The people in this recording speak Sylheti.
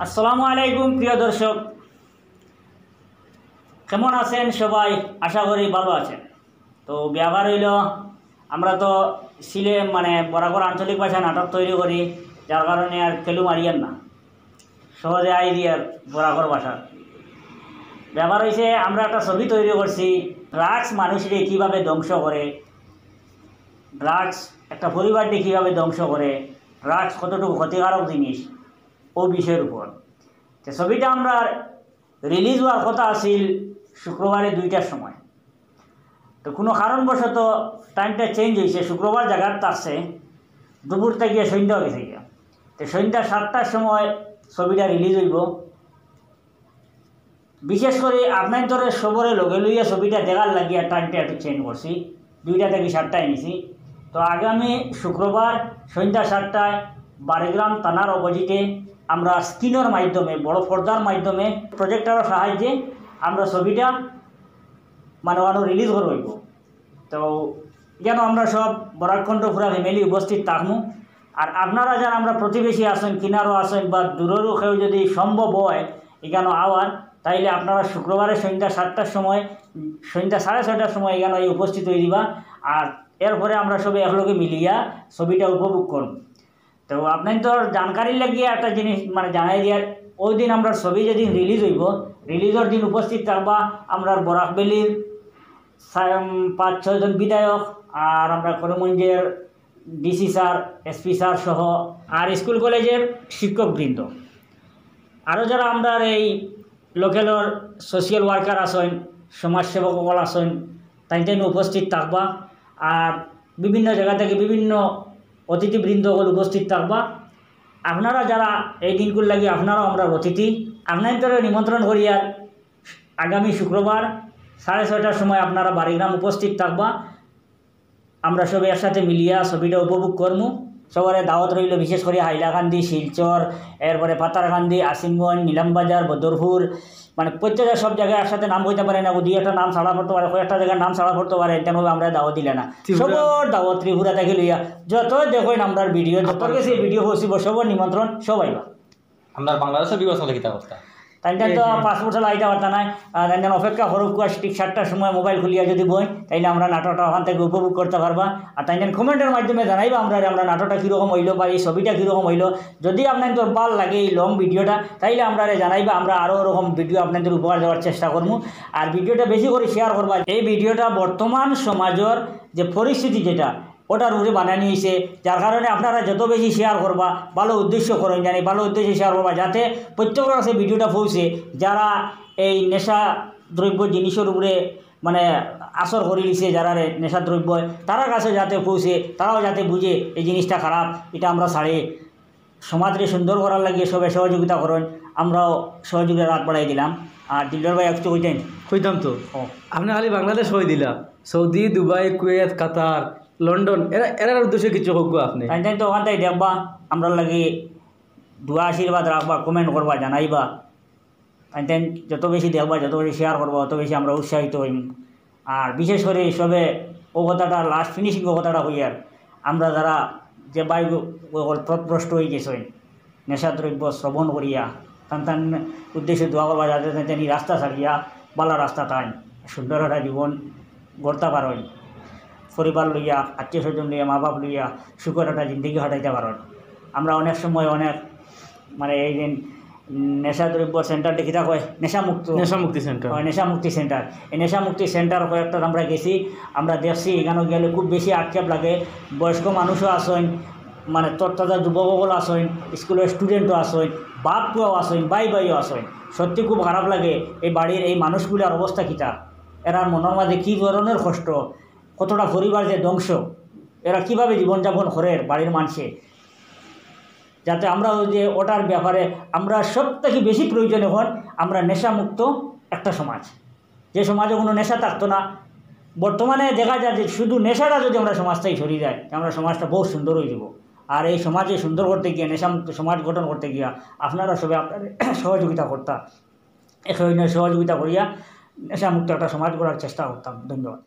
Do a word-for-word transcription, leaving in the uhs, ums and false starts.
আসসালামু আলাইকুম প্রিয় দর্শক, কেমন আছেন সবাই? আশা করি ভালো আছেন। তো ব্যাপার হইল, আমরা তো সিলে মানে বরাকর আঞ্চলিক ভাষা নাটক তৈরি করি, যার কারণে আর কেলু মারিয়ার না, সহজে আই দিয়ার বরাকর ভাষা। ব্যাপার হইছে, আমরা একটা ছবি তৈরি করছি, ড্রাগস মানুষরে কিভাবে ধ্বংস করে, ড্রাগস একটা পরিবারকে কিভাবে ধ্বংস করে, ড্রাগস কতটুকু ক্ষতিকারক জিনিস, ও বিষয়ের উপর। তো ছবিটা আমরা রিলিজ হওয়ার কথা আছিল শুক্রবারে দুইটার সময়। তো কোনো কারণবশত টাইমটা চেঞ্জ হইছে, শুক্রবার জাগাত থাকছে, দুপুর থাকি সন্ধ্যা হয়ে গেছে গিয়া। তো সন্ধ্যা সাতটার সময় ছবিটা রিলিজ হইব। বিশেষ করে আপনাইন্তরে সবরে লগে লইয়া ছবিটা দেখার লাগিয়া টাইমটা একটু চেঞ্জ করছি, দুইটা থাকি সাতটায় নিছি। তো আগামী শুক্রবার সন্ধ্যা সাতটায় বাড়িগ্রাম থানার অপোজিটে আমরা স্ক্রিনের মাধ্যমে, বড় পর্দার মাধ্যমে, প্রজেক্টরের সাহায্যে আমরা ছবিটা মানে ওখানে রিলিজ করা হইব। তো যেন আমরা সব বরাক কণ্ঠ পুরা ফ্যামিলি উপস্থিত থাকমু। আর আপনারা যারা আমরা প্রতিবেশী আছেন, কিনারও আছেন বা দূরেরও কেউ যদি সম্ভব হয় এখানে আওয়ার, তাইলে আপনারা শুক্রবারে সন্ধ্যা সাতটার সময়, সন্ধ্যা সাড়ে ছয়টার সময় এখানে এই উপস্থিত হয়ে দিবা। আর এরপরে আমরা সবে একলগে মিলিয়া ছবিটা উপভোগ করব। তো আপনাইন্তর জানকারির লাগিয়া একটা জিনিস মানে জানাই দিয়ার, ওই দিন আমরা ছবি যেদিন রিলিজ হইব, রিলিজের দিন উপস্থিত থাকবা আমরা বরাক ভ্যালির সা-, উম, পাঁচ ছয়জন বিধায়ক, আর আমরা করিমগঞ্জের ডিসি স্যার, এসপি স্যার সহ, আর স্কুল কলেজের শিক্ষকবৃন্দ, আরও যারা আমরা এই লোকালর সোশিয়াল ওয়ার্কার আছেন, সমাজসেবক সকল আছেন, তাইন তাইন উপস্থিত থাকবা। আর বিভিন্ন জায়গা থেকে বিভিন্ন অতিথিবৃন্দ সকল উপস্থিত থাকবা। আপনারা যারা এই দিনগুলো লাগি, আপনারাও আমরা অতিথি, আপনাদের নিমন্ত্রণ করিয়ার আগামী শুক্রবার সাড়ে ছয়টার সময় আপনারা বাড়িগ্রাম উপস্থিত থাকবা। আমরা সবে একসাথে মিলিয়া ছবিটা উপভোগ করমু। সবারে দাওয়াত রইল, বিশেষ করে হাইলাকান্দি, শিলচর, এরপরে পাথারকান্দি, আসিমগঞ্জ, নিলামবাজার, বদরপুর, মানে প্রত্যেকটা সব জায়গায় একসাথে নাম কইতে পারে না, দুই একটা নাম ছাড়া পড়তে পারে, কয়েকটা জায়গার নাম ছাড়া পড়তে পারে, তেন আমরা দাওয়াত দিলে না। ত্রিপুরা। সবর দাওয়াত ত্রিপুরা থেকে লইয়া যত দেখইন আমরার ভিডিও, যত গেছে ভিডিও পৌঁছিব, সবর নিমন্ত্রণ, সবাই বা। আমরা বাংলাদেশের বিভাগ সাথে কিতা করতা? তাই জন্য তো এই যে পাসপোর্ট ছাড়া আইতে পারতা নাই। আর তাই জন্য অপেক্ষা করুক, কুয়া ঠিক সাতটার সময় মোবাইল খুলিয়া যদি বই, তাইলে আমরা নাটকটা ওখান থেকে উপভোগ করতে পারবা। আর তাই জন্য কমেন্টের মাধ্যমে জানাইবা আমরা, আমরা নাটকটা কীরকম হইলো বা এই ছবিটা কীরকম হইলো। যদি আপনাদের ভালো লাগে এই লং ভিডিওটা, তাইলে আমরা জানাইবা, আমরা আরও ওরকম ভিডিও আপনাদের উপহার দেওয়ার চেষ্টা করবো। আর ভিডিওটা বেশি করে শেয়ার করবা। এই ভিডিওটা বর্তমান সমাজের যে পরিস্থিতি যেটা, ওটার উপরে বানানি হয়েছে, যার কারণে আপনারা যত বেশি শেয়ার করবা, ভালো উদ্দেশ্য করুন, জানি ভালো উদ্দেশ্যে শেয়ার করবা, যাতে প্রত্যেকের কাছে ভিডিওটা পৌঁছে। যারা এই নেশা দ্রব্য জিনিসের উপরে মানে আসর করে দিছে, যারা রে নেশা দ্রব্য, তারার কাছে যাতে পৌঁছে, তারাও যাতে বুঝে এই জিনিসটা খারাপ, এটা আমরা ছাড়ে। সমাজরে সুন্দর করার লাগিয়া সবে সহযোগিতা করুন, আমরাও সহযোগিতার হাত বাড়াই দিলাম। আর দিলদার ভাই, একটু কইতেন? কইতাম তো। ও। আপনি খালি বাংলাদেশ কই দিলা, সৌদি, দুবাই, কুয়েত, কাতার, লন্ডন, এরা, এরার উদ্দেশ্যে কিছু কউক্কা আপনি। তাই তাই তো ওখান থেকে দেখবা, আমরার লাগি দোয়া আশীর্বাদ রাখবা, কমেন্ট করবা, জানাইবা। তাই তাই যত বেশি দেখবা, যত বেশি শেয়ার করবা, অত বেশি আমরা উৎসাহিত হইম। আর বিশেষ করে সবে ও কথাটা, লাস্ট ফিনিশিং ও কথাটা কইয়ার, আমরা যারা যে ভাই ও-, ও-, পথভ্রষ্ট হয়ে গেছে নেশাদ্রব্য শ্রবণ করিয়া, তান তান উদ্দেশ্যে দোয়া করবা, যাতে তান তান এই রাস্তা ছাড়িয়া বালা রাস্তা তাই সুন্দর একটা জীবন গড়তে পারইন, পরিবার লইয়া, আত্মীয় স্বজন লইয়া, মা বাপ লইয়া সুখের একটা জিন্দেগি কাটাইতে পারইন। আমরা অনেক সময় অনেক মানে এই দিন নেশা দ্রব্য সেন্টার দেখিতা কয়, নেশা মুক্ত। নেশা মুক্তি সেন্টার। হয়, নেশা মুক্তি সেন্টার। এই নেশা মুক্তি সেন্টার কয়েকটা আমরা গেছি, আমরা দেখছি এখানে গেলে খুব বেশি আক্ষেপ লাগে। বয়স্ক মানুষও আছেন, মানে তরতাজা যুবক সকল আছেন, স্কুলের স্টুডেন্টও আছেন, বাপ পুয়াও আছেন, ভাই ভাইও আছেন। সত্যি খুব খারাপ লাগে এই বাড়ির এই মানুষগুলার অবস্থা কিতা, এরার মনের মাঝে কী ধরনের কষ্ট, কতটা পরিবার যে ধ্বংস, এরা কিভাবে জীবনযাপন করে বাড়ির মানুষে। যাতে আমরা ওই যে ওটার ব্যাপারে আমরা সব থেকে বেশি প্রয়োজন এখন আমরা নেশামুক্ত একটা সমাজ, যে সমাজে কোনো নেশা থাকতো না। বর্তমানে দেখা যায় যে শুধু নেশাটা যদি আমরা সমাজ থেকে সরিয়ে যায়, আমরা সমাজটা বহু সুন্দর হয়ে যাব। আর এই সমাজে সুন্দর করতে গিয়ে, নেশামুক্ত সমাজ গঠন করতে গিয়া আপনারা সবাই আপনাদের সহযোগিতা করতা, এক অন্যের সহযোগিতা করিয়া নেশামুক্ত একটা সমাজ গড়ার চেষ্টা করতাম। ধন্যবাদ।